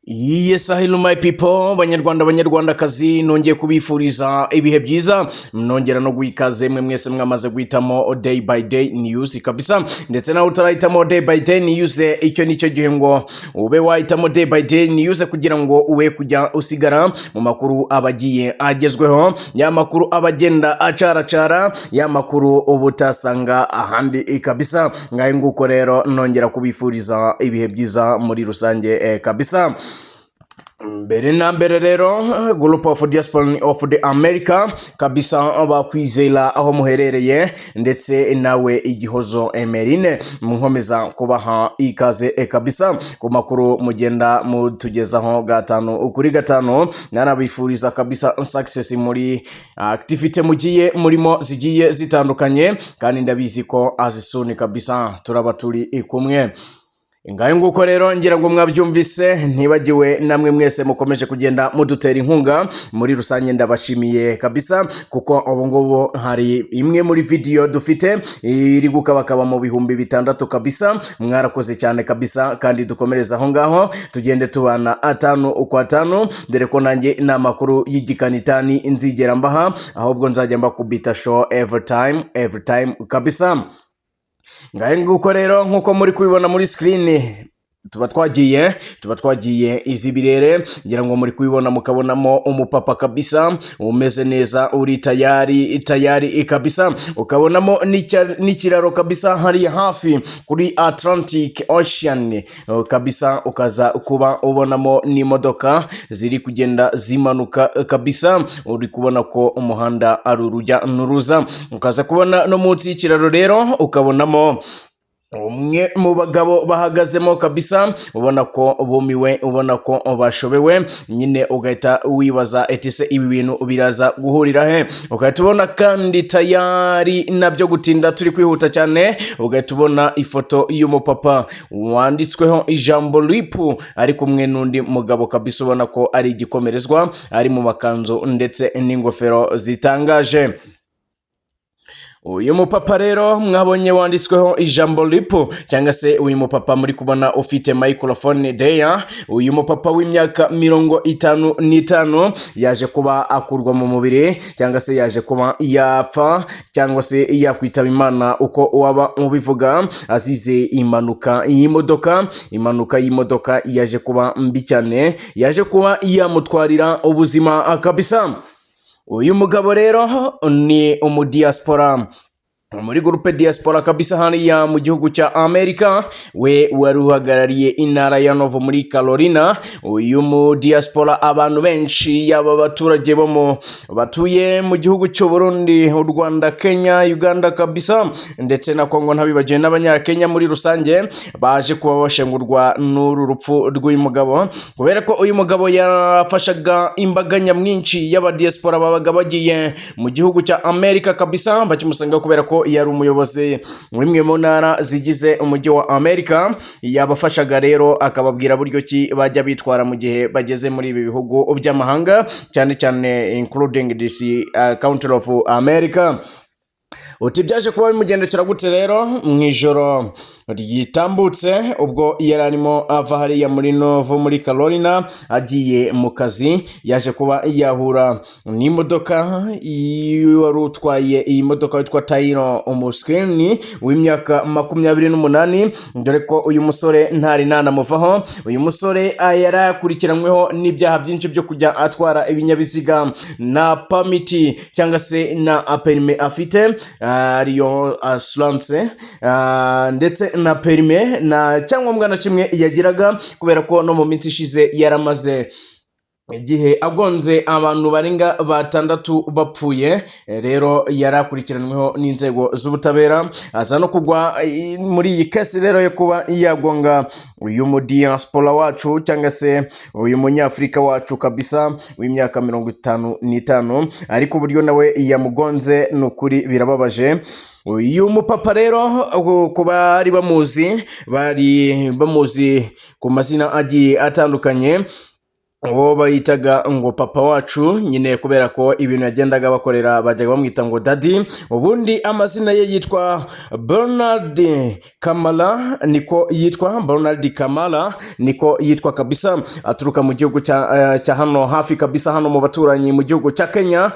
Yes, hello my people, Banyarwanda, Banyarwandakazi, nongeye kubifuriza ibihe byiza, nongera no guha ikaze mwe mwese mwamaze guhitamo Day by Day News kabisa. Ndetse nawe utarahitamo Day by Day News, icyo nicyo gihe ngo ube wahitamo Day by Day News kugira ngo ube kujya usigara mu makuru aba agiye agezweho, ya makuru aba agenda acaracara, ya makuru uba utasanga ahandi kabisa. Ngahe nguko rero, nongera kubifuriza ibihe byiza muri rusange kabisa. Mbere na mbere rero, Group of Diaspora of the America kabisa, bakwizera aho muherereye, ndetse nawe Igihozo Emerine, nkomeza kubaha ikaze kabisa ku makuru mugenda mutugezaho gatanu kuri gatanu. Nanabifuriza kabisa success muri activity mugiye murimo zigiye zitandukanye, kandi ndabizi ko as soon kabisa turaba turi kumwe. Ngayo nguko rero, ngira ngo mwabyumvise. Ntibagiwe namwe mwese mukomeje kugenda mudutera inkunga muri rusange, ndabashimiye kabisa, kuko ubu ngubu hari imwe muri video dufite iri gukabakaba mu 6000 kabisa. Mwarakoze cyane kabisa, kandi dukomereza aho ngaho, tugende tubana atanu ukwa atanu, dore ko nanjye ni amakuru y'igikanitani nzigera mbaha, ahubwo nzajya mbakubita show every time, every time kabisa. Ngahe nguko rero, nk'uko muri kubibona muri screen, tuba twagiye izi birere. Ngira ngo muri kubibona, mukabonamo umupapa kabisa umeze neza, uri tayari tayari kabisa, ukabonamo n'ikiraro kabisa hariya hafi kuri Atlantic Ocean kabisa, ukaza kuba ubonamo n'imodoka ziri kugenda zimanuka kabisa. Uri kubona ko umuhanda ari urujya n'uruza. Ukaza kubona no munsi y'ikiraro rero, ukabonamo umwe mu bagabo bahagazemo kabisa, ubona ko bumiwe, ubona ko bashobewe nyine. Ugahita wibaza eti: "Se ibi bintu biraza guhurira he?" Ugahita ubona kandi tayari nabyo gutinda, turi kwihuta cyane, ugahita ubona ifoto y'umupapa wanditsweho ijambo "RIP", ari kumwe n'undi mugabo kabisa, ubona ko ari igikomerezwa, ari mu makanzu ndetse n'ingofero zitangaje. Uyu mupapa rero mwabonye wanditsweho ijambo "RIP", cyangwa se uyu mupapa muri kubona ufite microphone deya, uyu mupapa w'imyaka 55 yaje kuba akurwa mu mubiri, cyangwa se yaje kuba yapfa, cyangwa se yakwitaba Imana, uko waba ubivuga, azize impanuka y'imodoka. Impanuka y'imodoka yaje kuba mbi cyane, yaje kuba yamutwarira ubuzima kabisa. Uyu mugabo rero ni umudiaspora muri groupe diaspora kabisa hariya mu gihugu cya Amerika, we wari uhagarariye intara ya North muri Carolina. Uyu mu diaspora, abantu benshi, yaba abaturage bo mu batuye mu gihugu cy'u Burundi, u Rwanda, Kenya, Uganda kabisa ndetse na Kongo, ntabibagiwe n'Abanyakenya muri rusange, baje kuba bashengurwa n'uru rupfu rw'uyu mugabo, kubera ko uyu mugabo yafashaga imbaga nyamwinshi y'abadiaspora babaga bagiye mu gihugu cya Amerika kabisa, bakimusanga, kubera ko yari umuyobozi w'imwe mu ntara zigize umujyi wa Amerika. Yabafashaga rero, akababwira buryo ki bajya bitwara mu gihe bageze muri ibi bihugu by'amahanga, cyane cyane including this country of America. Uti byaje kuba bimugendekera gute rero? Mu ijoro ryitambutse, ubwo yari arimo ava hariya muri North muri Carolina agiye mu kazi, yaje kuba yahura n'imodoka. Wari utwaye iyi modoka witwa Taylor Umuskini w'imyaka 28, dore ko uyu musore ntari nanamuvaho. Uyu musore yari yakurikiranyweho n'ibyaha byinshi byo kujya atwara ibinyabiziga na permit, cyangwa se na permis afite, ariyo assurance, ndetse na permis na cyangombwa na kimwe yagiraga, kubera ko no mu minsi ishize yaramaze igihe agonze abantu barenga batandatu bapfuye. Rero yari akurikiranyweho n'inzego z'ubutabera, aza no kugwa muri iyi case rero yo kuba yagonga uyu mudiaspora wacu, cyangwa se uyu Munyafurika wacu kabisa w'imyaka 55. Ariko uburyo nawe yamugonze, ni ukuri birababaje. Uyu mupapa rero, ku bari bamuzi, bari bamuzi ku mazina agiye atandukanye, uwo bayitaga ngo "papa wacu" nyine, kubera ko ibintu yagendaga bakorera bajyaga bamwita ngo "daddy". Ubundi amazina ye yitwa Bernard. Kamala niko yitwa, Bernard Kamala niko yitwa kabisa. Aturuka mu gihugu cya hano hafi kabisa, hano mu baturanyi, mu gihugu cya Kenya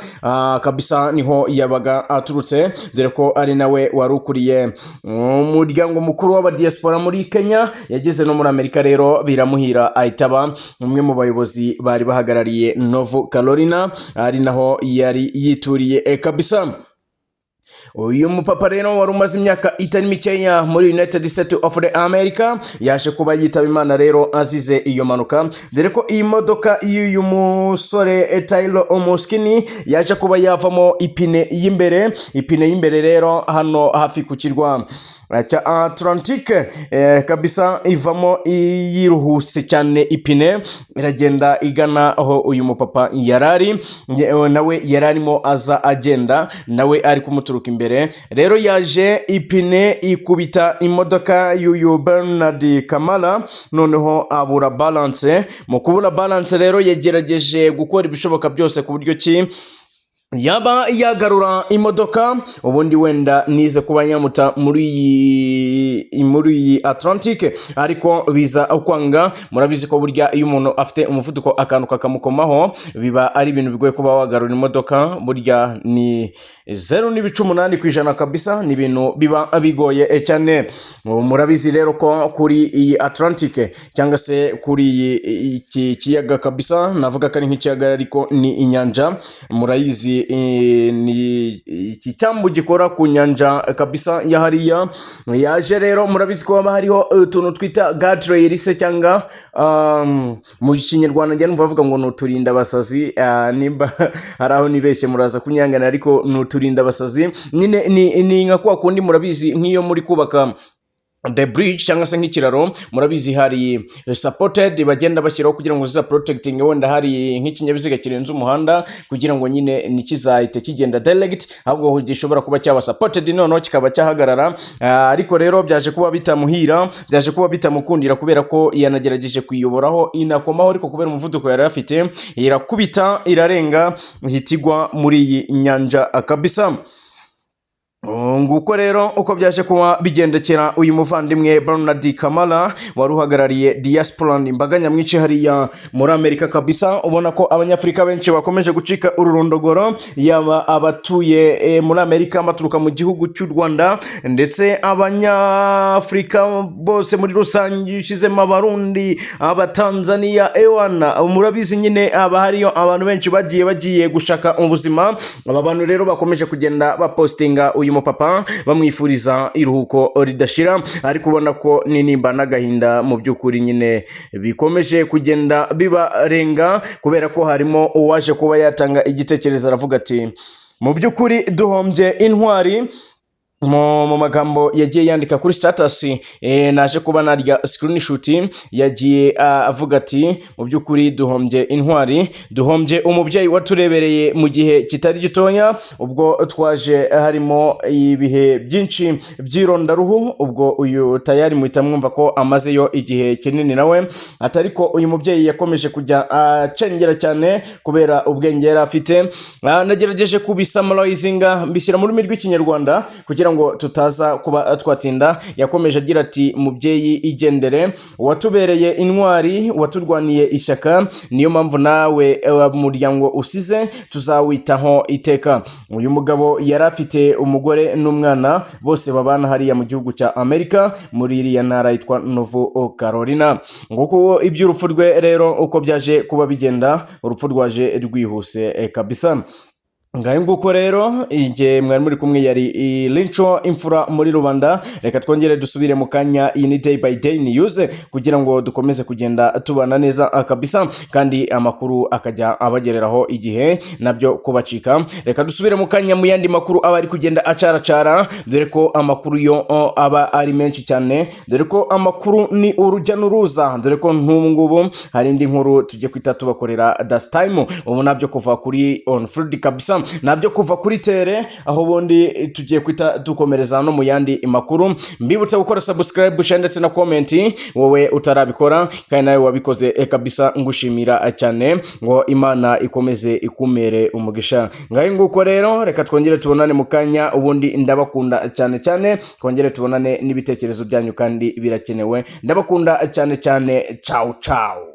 kabisa niho yabaga aturutse, dore ko ari nawe wari ukuriye umuryango mukuru w'abadiaspora muri Kenya. Yageze no muri Amerika rero biramuhira, ahita aba umwe mu bayobozi bari bahagarariye North Carolina, ari naho yari yituriye kabisa. Uyu mupapa rero wari umaze imyaka itari mikeya muri United States of the America yaje kuba yitaba Imana rero azize iyo mpanuka, dore ko iyi modoka y'uyu musore Tyler Omoskini yaje kuba yavamo ipine y'imbere. Ipine y'imbere rero hano hafi ku kirwa cya Atlantique kabisa ivamo yiruhuse cyane, ipine iragenda igana aho uyu mupapa yarari, nawe yari arimo aza agenda, nawe ari kumuturuka imbere. Rero yaje ipine ikubita imodoka y'uyu Bernard Kamala, noneho abura balance. Mu kubura balance rero yagerageje gukora ibishoboka byose ku buryo ki yaba yagarura imodoka, ubundi wenda nize kuba yamuta muri iyi Atlantique, ariko biza kwanga. Murabizi ko burya iyo umuntu afite umuvuduko akantu kakamukomaho, biba ari ibintu bigoye kuba wagarura imodoka. Burya ni 0.8% kabisa, ni ibintu biba bigoye cyane. Murabizi rero ko kuri iyi Atlantique cyangwa se kuri iyi iki kiyaga kabisa, navuga ko ari nk'ikiyaga ariko ni inyanja, murayizi, ni iki cyambu gikora ku nyanja kabisa ya hariya. Yaje rero, murabizi ko haba hariho utuntu twita guardrail se, cyangwa mu Kinyarwanda njya numva bavuga ngo ni uturindabasazi. Nimba hari aho nibeshye muraza kunyangana, ariko ni uturindabasazi nyine, ni nka kwa kundi murabizi nk'iyo muri kubaka the bridge cyangwa se nk'ikiraro, murabizi hari supported bagenda bashyiraho kugira ngo ziza protecting wenda hari nk'ikinyabiziga kirenze umuhanda, kugira ngo nyine ntikizahite kigenda direct, ahubwo gishobora kuba cyaba supported noneho kikaba cyahagarara. Ariko rero byaje kuba bitamuhira, byaje kuba bitamukundira, kubera ko yanagerageje kuyiyoboraho inakomaho, ariko kubera umuvuduko yari afite irakubita irarenga, ihita igwa muri iyi nyanja kabisa. Nguko rero uko byaje kuba bigendekera uyu muvandimwe Bernard Kamala wari uhagarariye diaspora, imbaga nyamwinshi hariya muri Amerika kabisa. Ubona ko Abanyafurika benshi bakomeje gucika ururondogoro, yaba abatuye muri Amerika baturuka mu gihugu cy'u Rwanda, ndetse Abanyafurika bose muri rusange, ushyizemo Abarundi, Abatanzaniya, ewana murabizi nyine haba hariyo abantu benshi bagiye gushaka ubuzima. Aba bantu rero bakomeje kugenda bapostinga uyu mupapa bamwifuriza iruhuko ridashira, ariko ubona ko n'intimba n'agahinda mu by'ukuri nyine bikomeje kugenda bibarenga, kubera ko harimo uwaje kuba yatanga igitekerezo aravuga ati: "Mu by'ukuri duhombye intwari." Mu magambo yagiye yandika kuri status, naje kuba narya screenshot, yagiye avuga ati: "Mu by'ukuri duhombye intwari, duhombye umubyeyi waturebereye mu gihe kitari gitoya, ubwo twaje harimo ibihe byinshi by'irondaruhu." Ubwo uyu tayari muhita mwumva ko amazeyo igihe kinini nawe atari ko. Uyu mubyeyi yakomeje kujya acengera cyane kubera ubwenge yari afite. Nagerageje kubisummarizinga mbishyira mu rurimi rw'Ikinyarwanda kugira ngo tutaza kuba twatinda. Yakomeje agira ati: "Mubyeyi igendere, watubereye intwari, waturwaniye ishyaka, niyo mpamvu nawe umuryango usize tuzawitaho iteka." Uyu mugabo yari afite umugore n'umwana, bose babana hariya mu gihugu cya Amerika muri iriya ntara yitwa North Carolina. Nguko iby'urupfu rwe rero uko byaje kuba bigenda. Urupfu rwaje rwihuse kabisa. Ngayo nguko rero, igihe mwari muri kumwe yari Linco imfura muri rubanda. Reka twongere dusubire mu kanya. Iyi ni Day by Day News, kugira ngo dukomeze kugenda tubana neza kabisa, kandi amakuru akajya abagereraho igihe nabyo kubacika. Reka dusubire mu kanya mu yandi makuru aba ari kugenda acaracara, dore ko amakuru yo aba ari menshi cyane, dore ko amakuru ni urujya n'uruza, dore ko nk'ubu ngubu hari indi nkuru tujye kwita tubakorera das time ubu nabyo kuva kuri on field kabisa. kabisa, nabyo kuva kuri terrain aho. Ubundi tugiye kwita dukomereza no mu yandi makuru. Mbibutsa gukora subscribe, share ndetse na comment, wowe utarabikora. Kandi nawe wabikoze kabisa, ngushimira cyane, ngo Imana ikomeze ikumere umugisha. Ngaho nguko rero, reka twongere tubonane mu kanya. Ubundi ndabakunda cyane cyane, twongere tubonane n'ibitekerezo byanyu kandi birakenewe. Ndabakunda cyane cyane. Ciao ciao.